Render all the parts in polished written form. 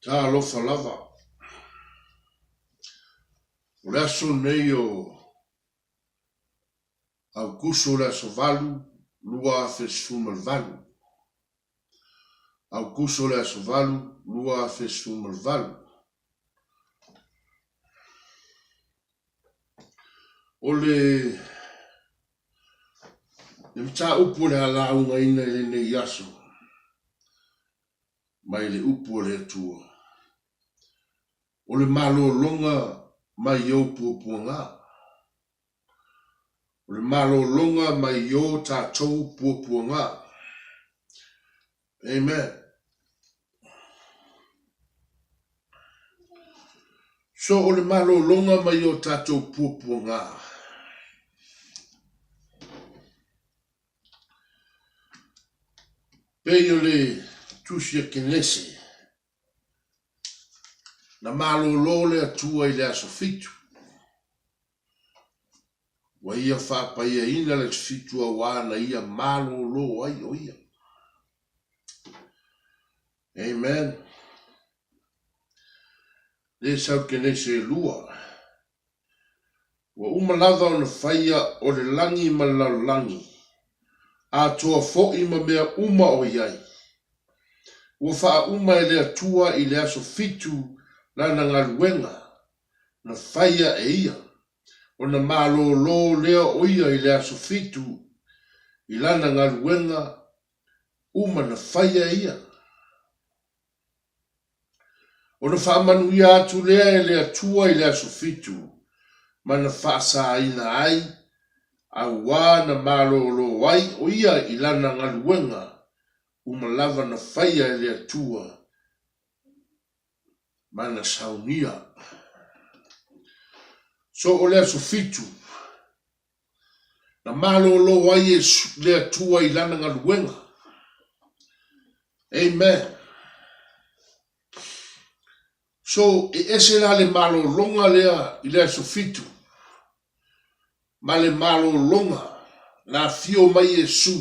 Talofa lava. O le aso lenei o Aokuso le aso 8, 2018. Aokuso le aso 8, 2018. O le le mataupu o le a laugaina i lenei aso mai le upu a le Atua, o le malologa mai ou puapuaga. O le malologa mai o tatou puapuaga. Amen. So o le malologa mai o tatou puapuaga. Pei o le tusi a Kenese, na malolo le Atua i le aso fitu. Ua ia faapaiaina le fitu auā na ia malolo ai o ia. Amen. Le sau Kenese e lua. Ua uma lava ona faia o le lagi ma le lalolagi, atoa foi ma mea uma o i ai. Ua faauma e le Atua i le aso fitu lana galuega na faia e ia, ona malōlō lea o ia i le aso fitu i lana galuega uma na faia e ia. Ona faamanuia atu lea e le Atua i le aso fitu, ma na faasāina ai, auā na malōlō ai o ia i lana galuega uma lava na faia e le Atua ma na saunia. So o le aso fitu, na malōlō ai e le Atua i lana galuega. Amen. So, e ese la le malōlōga lea i le aso fitu, ma le malōlōga na afio mai Iesu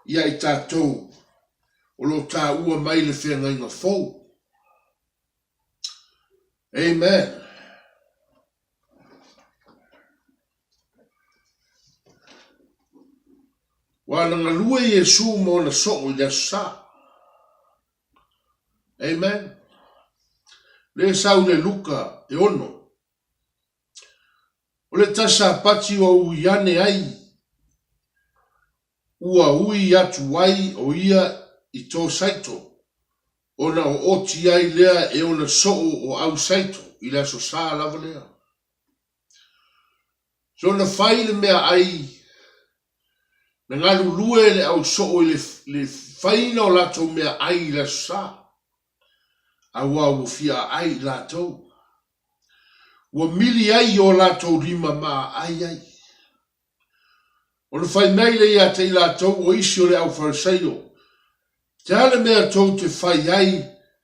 ia i tatou o lo o taua mai le feagaiga fou. Amen. Ua na galue Iesu ma ona soo i le Aso Sa. Amen. Le sau le Luka e ono. O le tasi Sapati ua ui ane ai, ua ui atu ai o ia i tō Saito, ona o oti ai lea e ona soo o au Saito i le Aso Sa lava lea. So na fai le mea ai, na galulue le au soo i le, le faina o latou mea ai i le Aso Sa, auā ua fia aai i latou. Ua mili ai i o latou lima ma aai ai. Ona fai mai lea ia te i latou o isi o le au Farisaio, Te a le mea tou te fai ai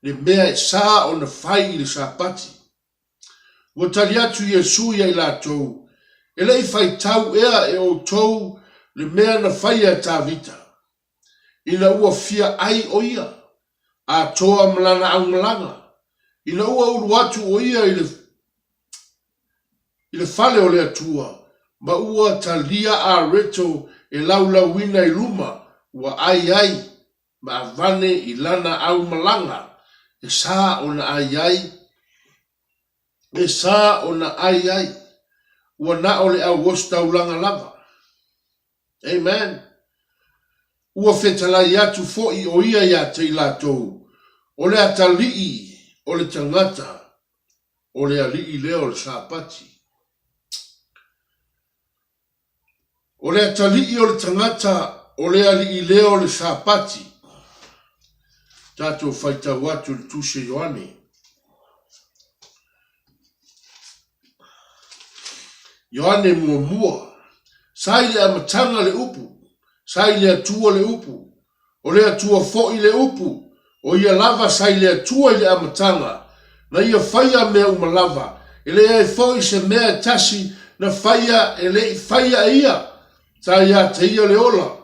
le mea e sa ona fai i le Sapati? Ua tali atu Iesu ia i latou, E le i faitau ea e outou le mea na faia e Tavita, ina ua fia ai o ia, atoa ma lana aumalaga, ina ua ulu atu o ia i le, i le fale o le Atua, ma ua talia areto e laulauina i luma, ua ai ai ma avane i lana aumalaga e sa ona ai ai, e sa ona ai ai, ua na o le au ositaulaga lava. Amen. Ua fetalai atu foi o ia ia te i latou, o le atalii o le tagata, o le alii lea o le Sapati. O le atalii o le tagata, o le alii lea o le Sapati. Tatou faitau atu i le Tusi a Ioane. Ioane muamua. Sa i le amataga le upu, sa i le Atua le upu, o le Atua foi le upu, o ia lava sa i le Atua i le amataga, na ia faia mea uma lava, e leai foi se mea e tasi na faia e le i faia e ia, sa ia te ia le ola,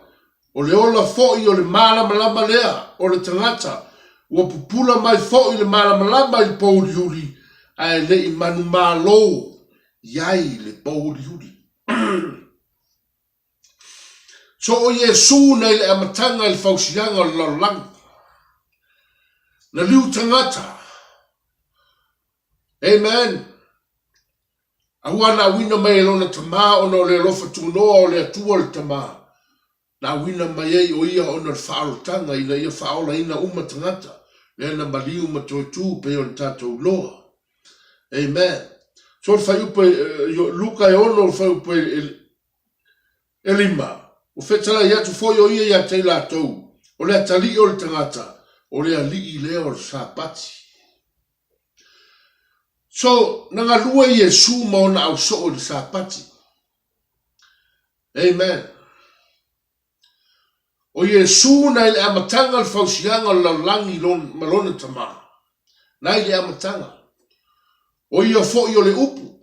o le ola foi o le malamalama lea o le tagata. Ua pupula mai foʻi le malamalama i le pouliuli, ae le i manumalo i ai le pouliuli. So o Iesu na i le amataga i le fausiaga o le lalolagi. Na liu tagata. Amen. A ua na auina mai e lona Tama ona o le alofa tunoa o le Atua le Tama. Na auina mai ai o ia ona o le faaolataga ina ia faaolaina uma tagata, lea na maliu ma toe tu pei ona tatou iloa. Amen. So le fuaiupu e, Luka e 6 le fuaiupu e, e lima, ua fetalai atu foi o ia ia te i latou, o le atalii o le tagata, o le alii lea o le Sapati. So, na galue Iesu ma ona ausoo i le Sapati. Amen. O Iesu na i le amataga le fausiaga o le lalolagi ma lona Tama. Na i le amataga. O ia foi o le upu.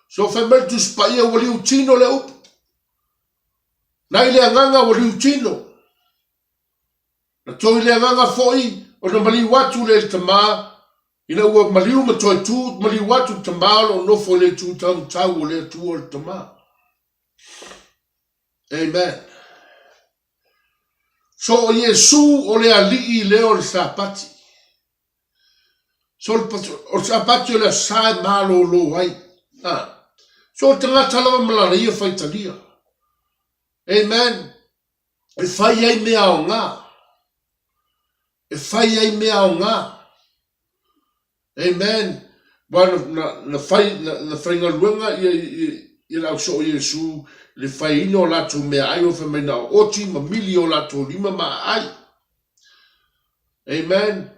So fai mai le Tusi Paia ua liu tino le upu. Na i le agaga ua liu tino. Na toi le agaga foi ona maliu atu le i le Tama, ina ua maliu ma toe tu, maliu atu le Tama o lo o nofo i le itu taumatau o le Atua o le Tama. Amen. So o Iesu o le Alii lea o le Sapati. So o le Sapati o le aso sa e malōlō ai. Ha. So o le tagata lava ma lana ia faitalia. Amen. E fai ai mea aoga. E fai ai mea aoga. Amen. Wa na, na, na fai, na, na faigaluega ia, ia, ia le ausoo Iesu i le faiina o latou meaai o fai mai na o oti ma mili o latou lima ma aai. Amen.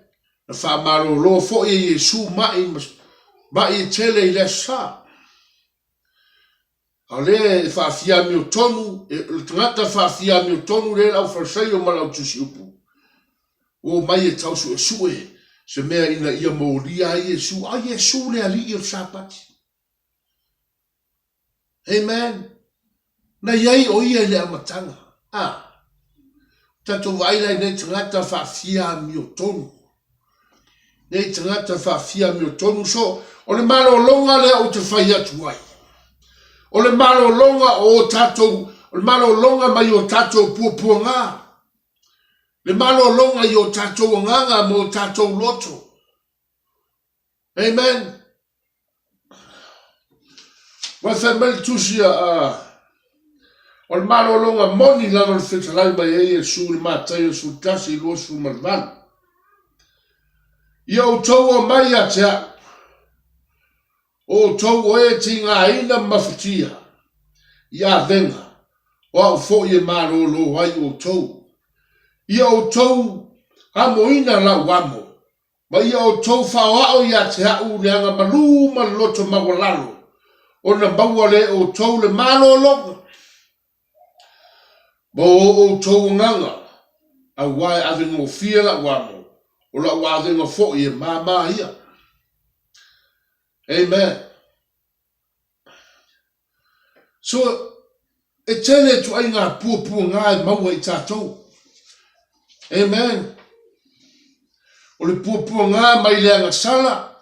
Na faamalōlō foi e Iesu maʻi, maʻi e tele i le aso sa. A o lea e faafia amiotonu, e, o le tagata e faafia amiotonu lea le au Farisaio ma le au Tusi Upu. Ua omai e tau suesue se mea ina ia molia ai Iesu. A o Iesu le Alii o le Sapati. Amen. Na i ai o ia i le amataga. A. Tatou vaai la i nei tagata faafia amiotonu. Nei tagata faafia amiotonu. So, o le malologa lea ou te fai atu ai. O le malologa o o tatou, o le malologa mai o tatou puapuaga. Le malologa i o tatou agaga ma o tatou loto. Amen. Ua fai mai le tusi a, o le malologa moni lava le fetalai mai ai Iesu i le Mataio 11, 28. Ia outou omai ia te au, o outou o e tigaina ma mafatia i avega, o au foi e malolo ai outou. Ia outou amoina lau amo, Ma ia outou faaoao ia te a'u le aga malū ma le loto maualalo, ona maua lea e outou le malologa ma o outou agaga, auā e avegofie la'u amo, o la'u avega foi e māmā ia. Amen. So, e tele ituaiga puapuaga e maua i tatou. Amen. O le puapuaga mai le agasala,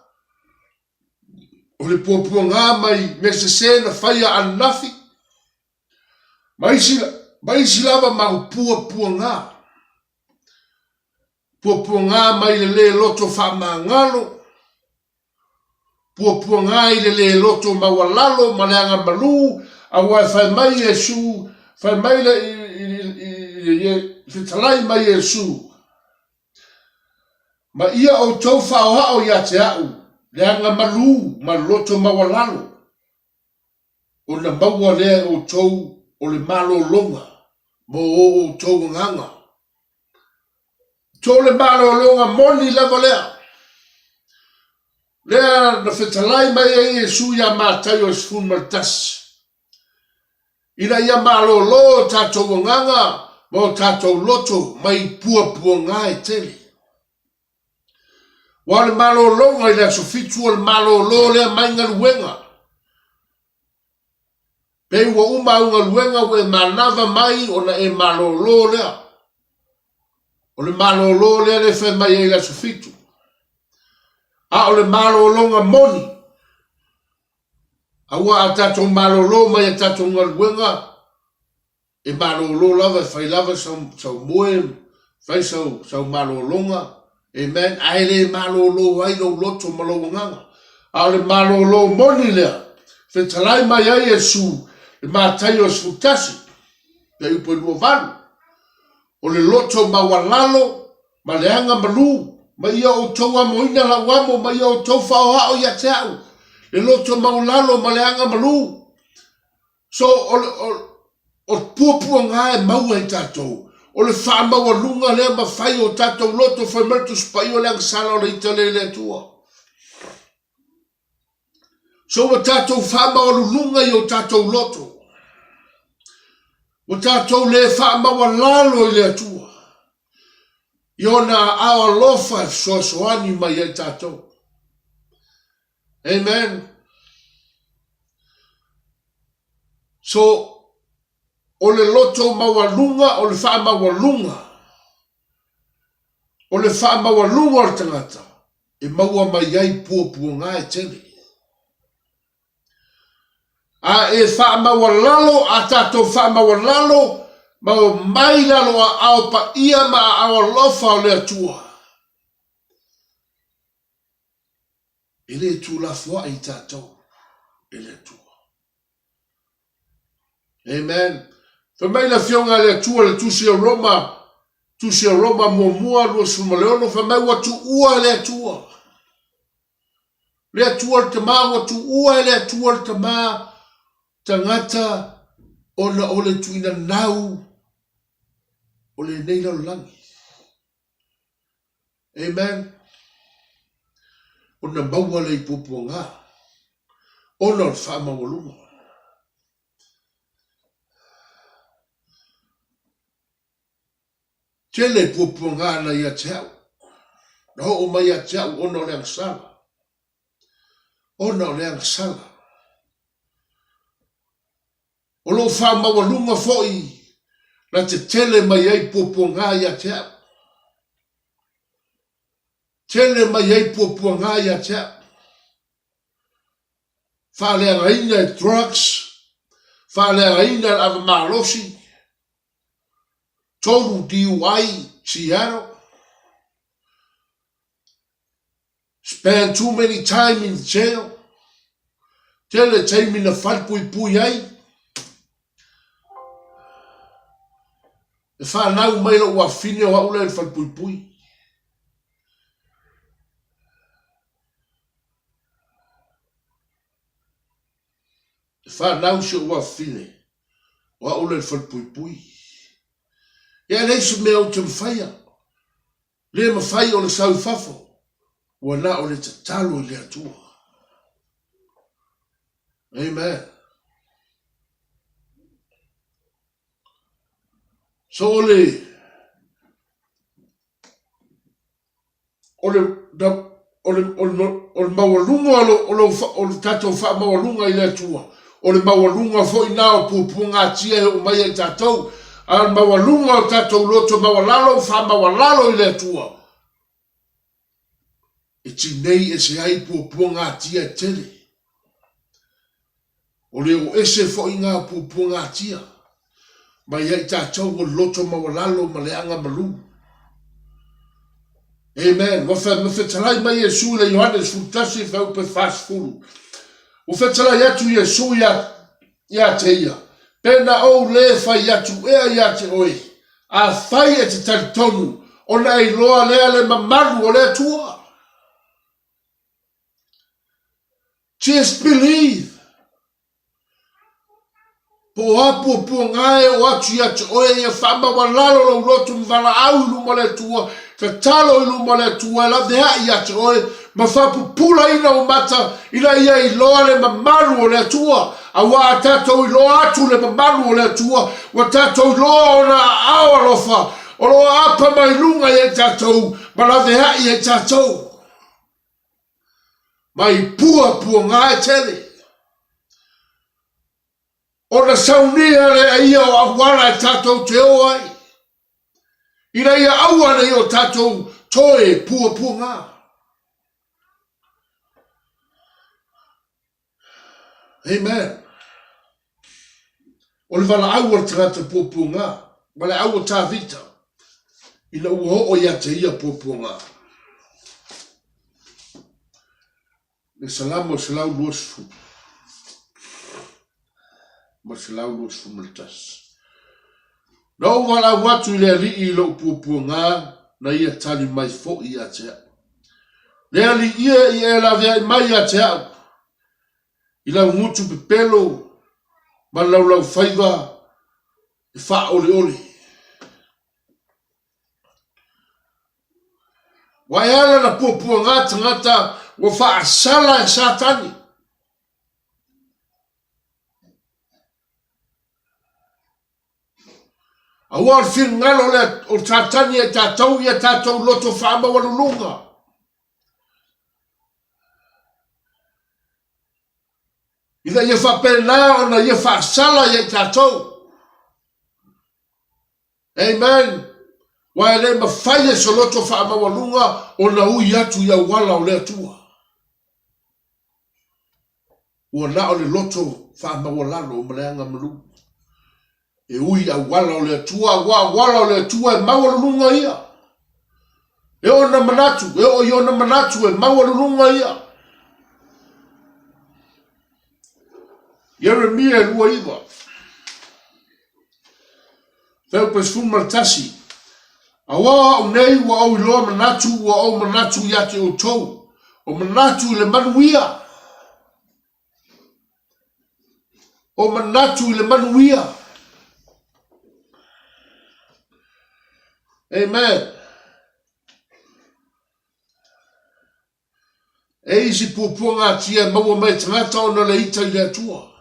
o le puapuaga mai mea sese na faia ananafi, ma isi, ma isi lava mau puapuaga. Puapuaga mai le le loto faamagalo, Puapuaga i le lē loto maualalo ma le aga malū, aua e fai mai Iesu, fai mai le, i, i, i, i, i, fetalai mai Iesu, Ma ia outou faaoao ia te a'u le aga malū ma le loto maualalo, ona maua lea e outou o le malologa mo o outou agaga. To le malologa moni lava lea. Lea na fetalai mai ai Iesu iā Mataio e 11. Ina ia malolo o tatou agaga ma o tatou loto mai puapuaga e tele. Ua o le malologa i le aso fitu o le malolo lea mai galuega. Pei ua uma au galuega ua e manava mai ona e malolo lea. O le malōlō lea le fai mai ai i le aso 7. A o le malōlōga moni, aua a tatou malōlō mai a tatou galuega, e malōlō lava, e fai lava sau, sau moe, fai sau, sau malōlōga, amen, ae le malōlō ai lou loto ma lou agaga. A o le malōlō moni lea, fetalai mai ai Iesu i Mataio 11, fuaiupu e 28, O le loto maualalo ma le aga malū, ma ia outou amoina lau amo, ma ia outou faaoao ia te a'u, le loto maualalo ma le aga malū. So, o, o, o puapuaga e maua i tatou, o le faamaualuga lea ma fai o tatou loto fai mai le Tusi Paia o le agasala o le ita lea i le Atua. So ua tatou faamaualuluga i o tatou loto. Ua tatou le faamaualalo i le Atua. I ona aao alofa e fesoasoani mai ai tatou. Amen. So, o le loto maualuga, o le faamaualuga, o le faamaualuga o le tagata, e maua mai ai puapuaga e tele. A e faamaualalo a tatou faamaualalo ma omai lalo aao paia ma aao alofa o le Atua. E le tuulafoai i tatou e le Atua. Amen. Fai mai le Afioga a le Atua le Tusi a Roma, Tusi a Roma muamua 26, fai mai ua tuua e le Atua. Le Atua le Tama, ua tuua e le Atua le Tama tagata ona o le tuuina nau o lenei lalolagi. Amen. Ona maua lea i puapuaga, ona o le faamaualuga. Tele puapuaga ana ia te au. Na oo mai ia te au ona o le agasala. Ona o le agasala. O lou faamaualuga foi na tetele mai ai puapuaga ia te au. Tele mai ai puapuaga ia te au. Faaleagaina e drugs, faaleagaina e le ava malosi, toru DUI Seattle, Spend too many time in jail. Tele taimi na falepuipui ai. E whanau mai lou afine o au lea i le falepuipui. E whanau si ou afine o au lea i le falepuipui. Ia leai se mea ou te mawhaia. Le mafai o le sau i fafo, ua na o le tatalo i le Atua. Amen. So o le o le o le o le o le maualuga o lo o lo o le tatou faamaualuga i le Atua, o le maualuga foi na o puapuagatia e oo mai ai tatou, a o le maualuga o tatou loto maualalo faamaualalo i le Atua, e tinei ese ai puapuagatia e tele. O le o ese foi ngā puapuagatia mai ai tatou o le loto maualalo ma le aga malū. Amen. Ua fetalai mai Iesu i le Ioane 11 fuaiupu e 40. Ua fetalai atu Iesu ia, ia te ia, Pena ou lē fai atu ea ia te oe, afai e te talitonu, ona e iloa lea le mamalu o le Atua. Just believe. Po o a puapuaga e oo atu ia te oe ia faamaualalo lou loto ma valaau i luma o le Atua, tatalo i luma o le Atua e laveai ia te oe ma faapupulaina ou mata ina ia iloa le mamalu o le Atua. Aua a tatou iloa atu le mamalu o le Atua, ua tatou iloa ona aao alofa o lo o aapa mai luga ia i tatou ma laveai ia i tatou. Mai puapuaga e tele. Ona saunia lea ia o auala e tatou te o ai. Ina ia aua nei o tatou toe puapuaga. Amen. O le valaau a le tagata puapuaga, valaau a Tavita, ina ua oo ia te ia puapuaga. Le Salamo 120 ma 121. Na ou valaau atu i le Alii i lou puapuaga, na ia tali mai foi ia te au. Le Alii e i e laveai mai ia te au, i lau gutu pepelo ma le laulaufaiva e faaoleole. Ua e ala na puapuaga tagata ua faasala e Satani. Aua o le finagalo o le o Satani e tatou ia tatou loto faamaualuluga. Ina ia faapena ona ia faasala ia i tatou. Amen. Ua e le mafai e se loto faamaualuga ona ui atu i auala o le Atua. Ua na o le loto faamaualalo ma le agamalu. E ui auala o le Atua, aua auala o le Atua e maualuluga ia. E ona manatu, e oo i ona manatu e maualuluga ia. Ieremia e 29. Feupe 11. Aua o au nei ua ou iloa manatu ua ou manatu ia te outou, o manatu i le manuia, o manatu i le manuia. Amen. E isi puapuaga atia e maua mai e tagata ona le ita i le Atua.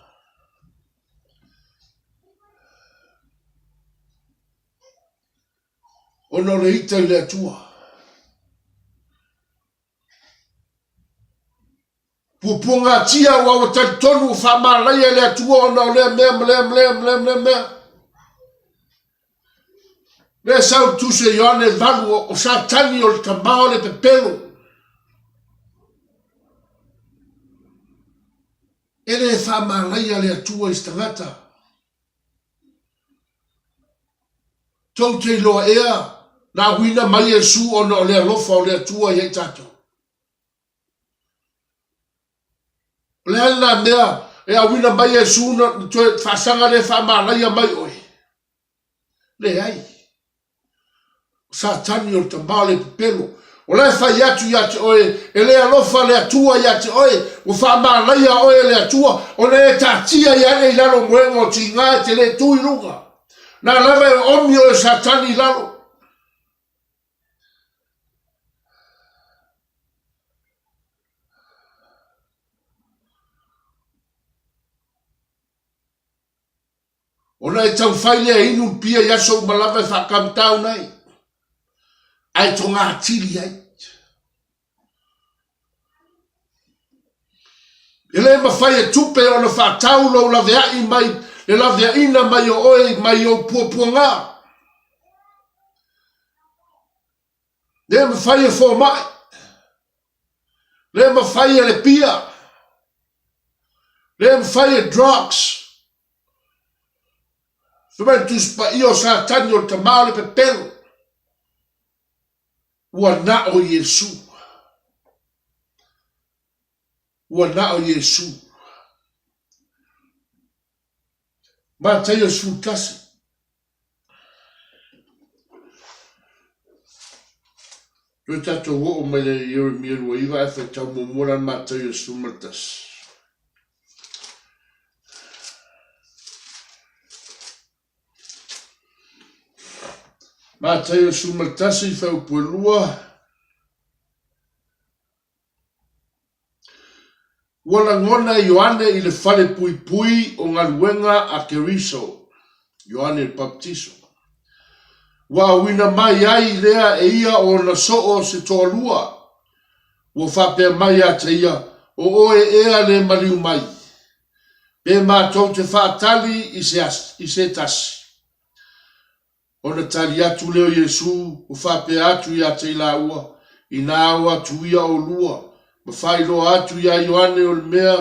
Ona o le ita i le Atua. Puapuaga atia ua ua talitonu ua faamalaia e le Atua ona o lea mea ma lea ma lea ma lea ma lea mea. Lea sau le tusi a Ioane 8, o Satani o le tama o le pepelo. E le faamalaia le Atua i se tagata. Tou te iloa ea, na auina mai Iesu ona o le alofa o le Atua ia i tatou. O le a lena mea e auina mai Iesu na toe faasaga le faamalaia mai oe? Leai. O Satani o le tama o le pepelo. O la e fai atu ia te oe, e le alofa le Atua ia te oe, ua faamalaia oe e le Atua, ona e taatia ia ane i lalo moega o tiga e te le tu i luga. Na lava e omi oe Satani i lalo. Ona e taufai lea e inu le pia i aso uma lava e faakautauna ai, ae togatili ai. E le mafai e tupe ona faatau lou laveai mai le laveaiina mai o oe mai ou puapuaga. Le mafai e fomai, le mafai e le pia, le mafai e drugs. Fai mai le Tusi Paia o Satani o le tama o le pepelo. Ua na o Iesu. Ua na o Iesu. Mataio 11. Toe tatou oo mai le Ieremia 29 ae faitau muamua la le Mataio 11. Mataio 11, fuaiupu e 2. Ua lagona e Ioane i le fale puipui o galuega a Keriso, Ioane le Papatiso. Ua auina mai ai lea e ia o ona soo se toalua. Ua faapea mai ia te ia, O oe ea le maliu mai, pe matou te faatali i se, i se tasi. Ona tali atu lea o Iesu, ua faapea atu ia te i lāua, Inā o atu ia ʻolua, ma faailoa atu iā Ioane o le mea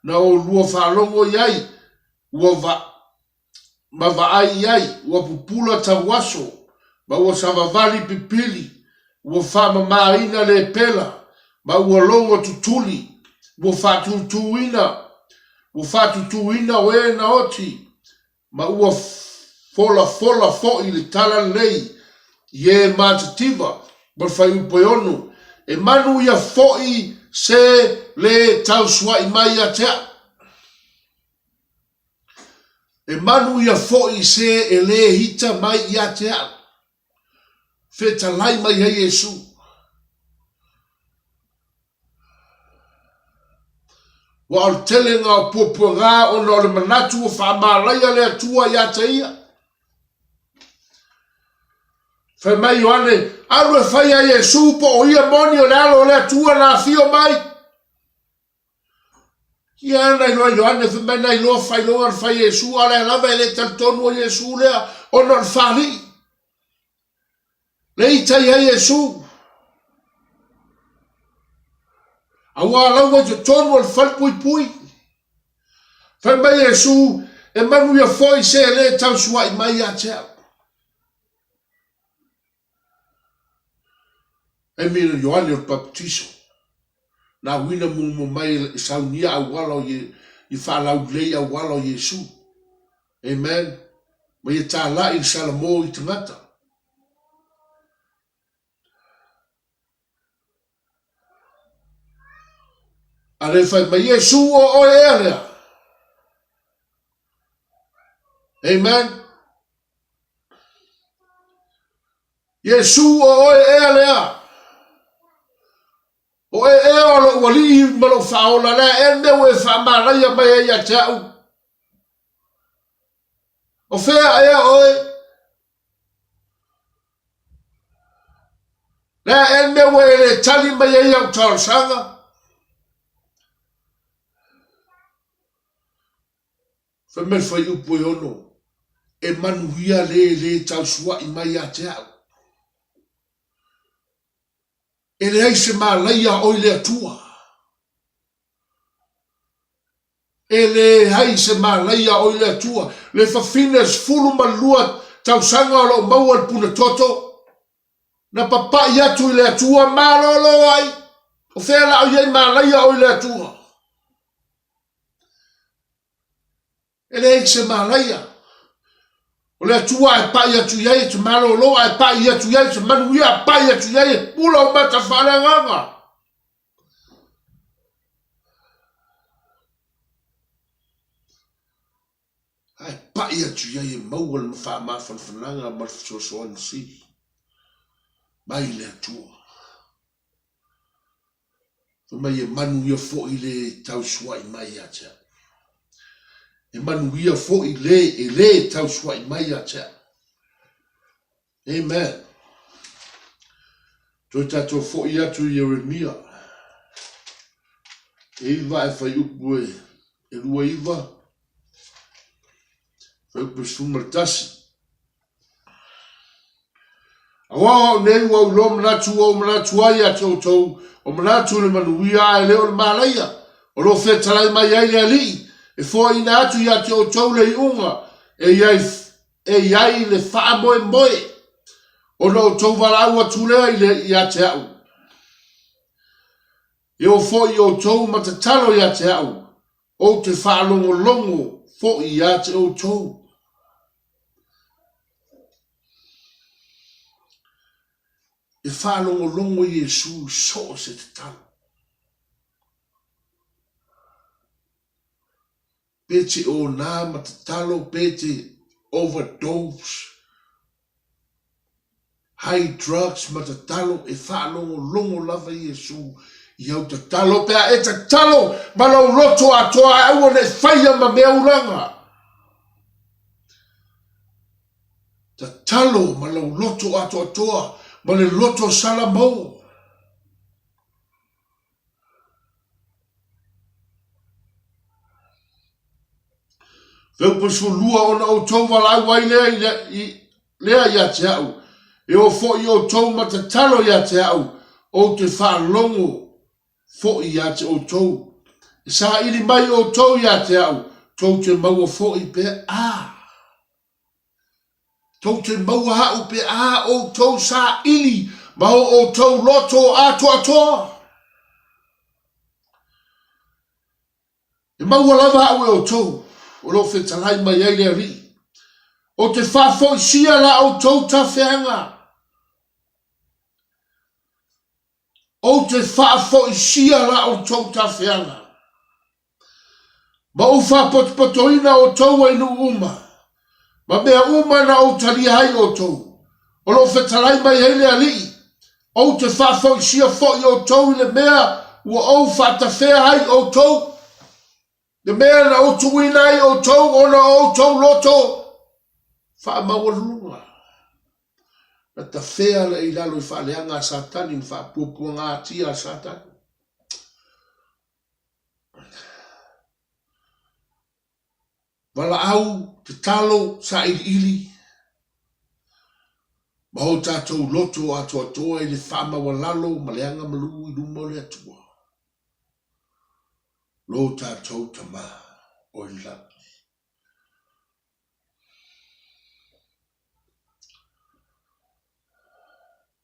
na ʻolua faalogo i ai, ua va, ma vaai i ai, ua pupula tauaso, ma ua savavali pipili, ua faamamāina lepela, ma ua logo tutuli, ua faatūtūina, ua faatūtūina o e na oti, ma ua folafola foʻi le talalelei i e matativa ma le fuaiupu e 6, E manuia foʻi se lē tausuaʻi mai ia te aʻu. E manuia foʻi se e lē hita mai ia te aʻu. Fetalai mai ai Iesu. Ua o le telega o puapuaga ona o le manatu ua faamalaia le Atua ia te ia. Fai mai Ioane, alu e fai a Iesu po o ia moni o le alo o le Atua na afio mai. Ia ana iloa Ioane fai mai na iloa failoga na fai Iesu, a o lea lava e le talitonu o Iesu lea ona o le faalii. Le ita i ai Iesu. Aua laua i totonu o le falepuipui. Fai mai Iesu, e manuia foi se e le tausuai mai ia te au. Taimi o Ioane o le Papatiso, na uina muamua mai e saunia auala o Ie, i faalaulelei auala o Iesu. Amen. Ma ia tālaʻi le salamo i tagata. A le fai mai, Iesu o oe ea lea. Amen. Iesu o oe ea lea. O oe ea o lou alii ma lou faaola lea ea le mea ua e faamalaia mai ai ia te au. O fea ea oe? Lea ea le mea ua e le tali mai ai au talosaga? Fai mai le fuaiupu e 6, E manuia le lē tausuaʻi mai ia te au. E leai se malaia o i le Atua. E leai se malaia o i le Atua. Le fafine 12 tausaga o lo o maua i le punatoto, na papaʻi atu i le Atua malolo ai. O fea la o i ai malaia o i le Atua? E leai se malaia. O le Atua e pai atu i ai e te malolo, a e pai atu i ai te manuia, a pai atu i ai e pula o mata faaleagaga. A e pai atu i ai e maua le faamafanafanaga ma le fesoasoani sili mai le Atua. Fai mai e manuia foi le tausuaʻi mai ia te au. E manuia foi le e lē tausuaʻi mai ia te au. Amen. Toe tatou foi atu i Ieremia. E iva e fai upu e, e 29. Fai upu e 11. Aua o au nei ua ou iloa manatu ua ou manatu ai ia te outou, o manatu i le manuia ae le o le malaia, o lo o fetalai mai ai le Alii, e foaiina atu ia te outou le iuga e i ai, e i ai le faamoemoe, ona outou valaau atu lea i le, ia te au. E o foi outou ma tatalo ia te au, ou te faalogologo foi ia te outou. E faalogologo Iesu i so o se tatalo. Pe te onā ma tatalo, pe te overdose, high drugs ma tatalo, e faalogologo lava Iesu i au tatalo. Pe a e tatalo ma lou loto atoa, aua ne i faia ma mea ulaga. Tatalo ma lou loto atoatoa ma le loto salamou. Feupu 12 ona outou valaau ai lea i, le, i. lea ia te a'u, e o fo'i outou ma tatalo ia te a'u, ou te faalogo fo'i ia te outou. E saili mai outou ia te a'u, tou te maua fo'i pe a. Tou te maua a'u pe a outou saili ma o outou loto atoatoa. E maua lava a'u e outou, o lo o fetalai mai ai le Alii. Ou te faafoisia la outou tafeaga. Ou te faafoisia la outou tafeaga. Ma ou faapotopotoina outou ai nuu uma, ma mea uma na ou talia ai outou, o lo o fetalai mai ai le Alii, ou te faafoisia foi outou i le mea ua ou faatafea ai outou, le mea na ou tuuina ai outou ona o outou loto faamaualuluga. Na tafea le i lalo i faaleaga a Satani ma faapuapuagatia a Satani. Valaau, tatalo, sailiili, ma o tatou loto atoatoa i le faamaualalo ma le agamalu i luma o le Atua, lo tatou Tama o i lagi.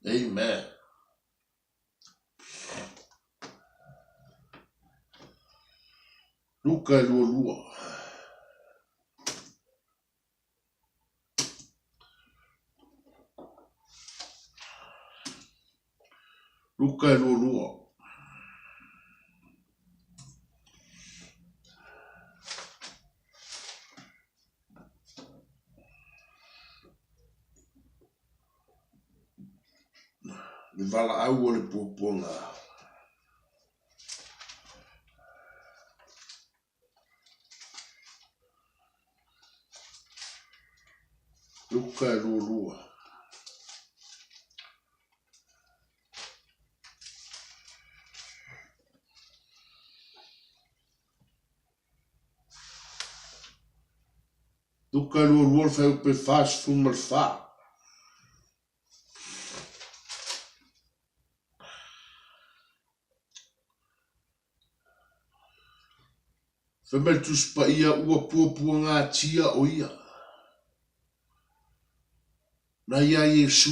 Amen. Luka e lualua. Luka e lualua. Le valaau o le puapuaga. Luka e lualua. Luka e lualua le fuaiupu e 44. Fai mai le Tusi Paia, ua puapuagatia o ia. Na ia Iesu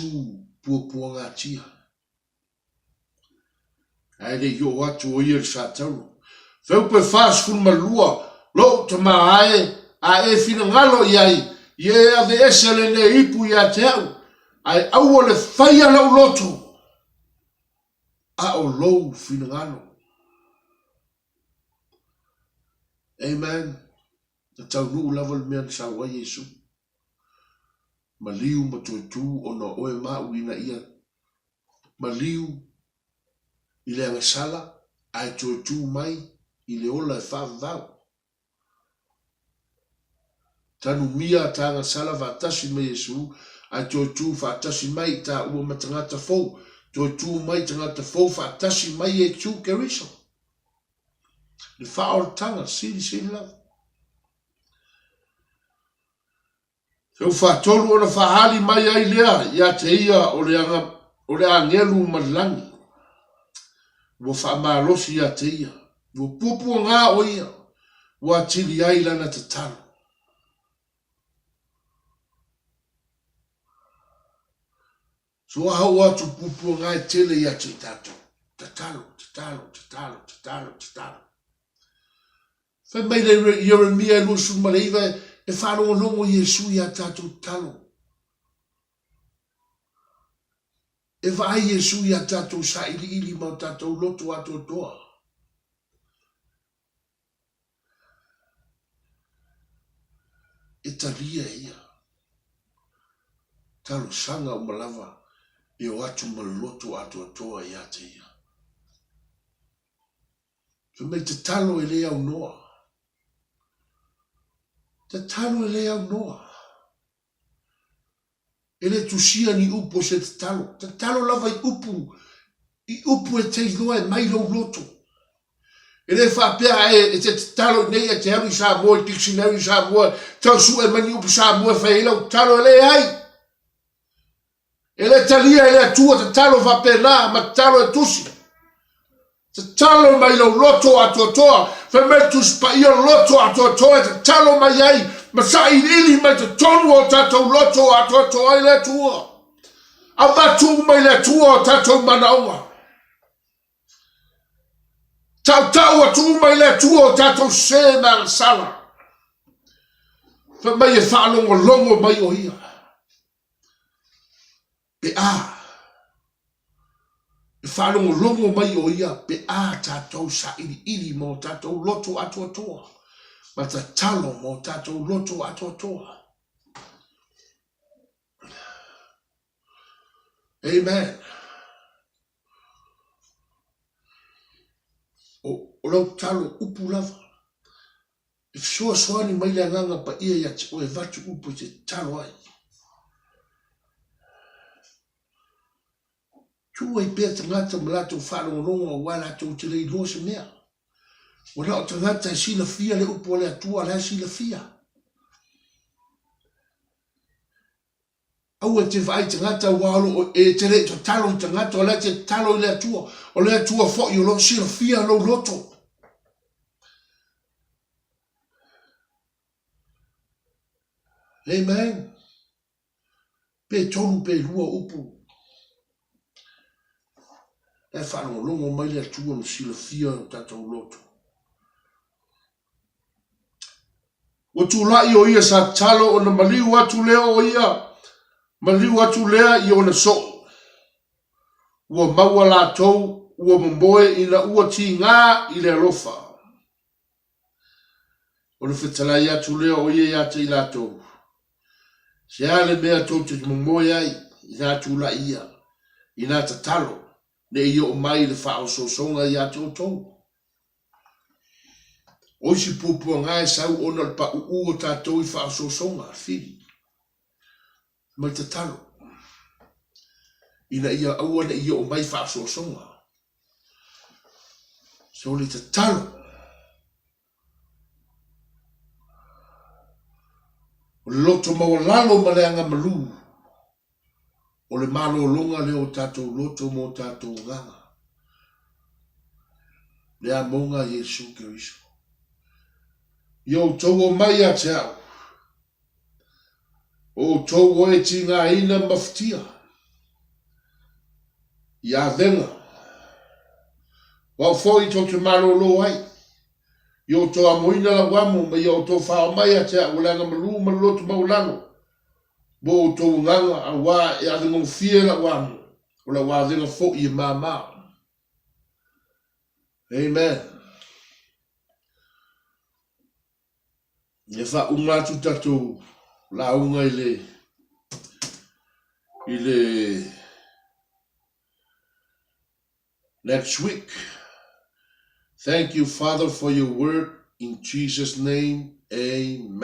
puapuagatia. Ae le i oo atu o ia i le Satauro. Feupe 42, Lou tama ae, a e finagalo i ai, ia e aveese lenei ipu ia te au, ae aua le faia lou loto, a o lou finagalo. Amen. Na taunuu lava le mea na sau ai Iesu. Maliu ma toe tu ona o oe ma au ina ia maliu i le agasala ae toe tu mai i le ola e faavavau. Tanumia ta agasala faatasi ma Iesu ae toe tu faatasi mai i taua ma tagata fou, toe tu mai tagata fou faatasi mai Iesu Keriso. Le faaolataga silisili lava. Seu faatolu ona faaali mai ai lea ia te ia o le, aga, o le agelu ma le lagi. Ua faamalosi ia te ia. Ua puapuagā o ia, ua atili ai lana tatalo. So aha ua atu puapuagā e tele ia te i tātou. Tatalo, tatalo, tatalo, tatalo, tatalo. Fai mai le Ieremia e 29 e faalogologo Iesu i a tatou tatalo. E vaai Iesu i a tatou sailiili ma o tatou loto atoatoa. E talia e ia. Talosaga uma lava e o atu ma le loto atoatoa ia te ia. Fai mai tatalo e le aunoa. Tatalo e le aunoa. E le tusia ni upu o se tatalo. Tatalo lava i upu, i upu e te iloa e mai lou loto. E le faapea e, e te tatalo i nei e te alu i Samoa, i dictionary i Samoa, tau sue mai ni upu Samoa e fai ai lau tatalo, e leai. E le talia e le Atua tatalo faapena ma tatalo e tusi. Tatalo mai lou loto atoatoa, fai mai le Tusi Paia loto atoatoa e tatalo mai ai ma sailiili mai totonu o tatou loto atoatoa ai le Atua. Avatu uma i le Atua o tatou manaoga. Tautau atu uma i le Atua o tatou sē ma agasala. Fai mai e faalogologo mai o ia. Pe a e faalogologo mai o ia pe a tatou sailiili ma o tatou loto atoatoa ma tatalo ma o tatou loto atoatoa. Amen. O, o lau tatalo upu lava. E fesoasoani mai le Agaga Paia ia te oe e avatu upu e te tatalo ai. Tuu ai pea tagata ma latou faalogologo aua latou te le iloa se mea. Ua na o tagata e silafia le upu a le Atua la e silafia. Aua e te vaai i tagata aua o lo o e te le i tatalo i tagata, o la e te tatalo i le Atua, o le Atua foi o lo o silafia lou loto. Amen. Pe tolu pe lua upu. E faalogologo mai le Atua ma silafia o tatou loto. Ua tulai o ia sa tatalo ona maliu atu lea o ia, maliu atu lea i ona soo. Ua maua latou ua momoe ina ua tigā i le alofa. Ona fetalai atu lea o ia ia te i latou, Se a le mea tou te momoe ai inā tulai ia, inā tatalo, ne i oo mai le faaosoosoga ia te outou? O isi puapuaga e sau ona o le paʻuʻu o tatou i faaosoosoga, fili, ma le tatalo, ina ia aua ne i oo mai faaosoosoga. So le tatalo, o le loto maualalo ma le agamalu, o le malologa lea o tatou loto ma o tatou agaga. Le amoga a Iesu Keriso. Ia outou omai ia te au, o outou o e tigaina ma mafatia, i avega, o au foi tou te malolo ai, ia outou amoina lau amo ma ia outou fao mai ia te au o le agamalu ma le loto maualalo, mo outou agaga, auā e avegofie lau amo, o lau avega foi e māmā. Amen. Ia faauma atu tatou lauga i le i le next week. Thank you, Father, for your word. In Jesus' name, amen.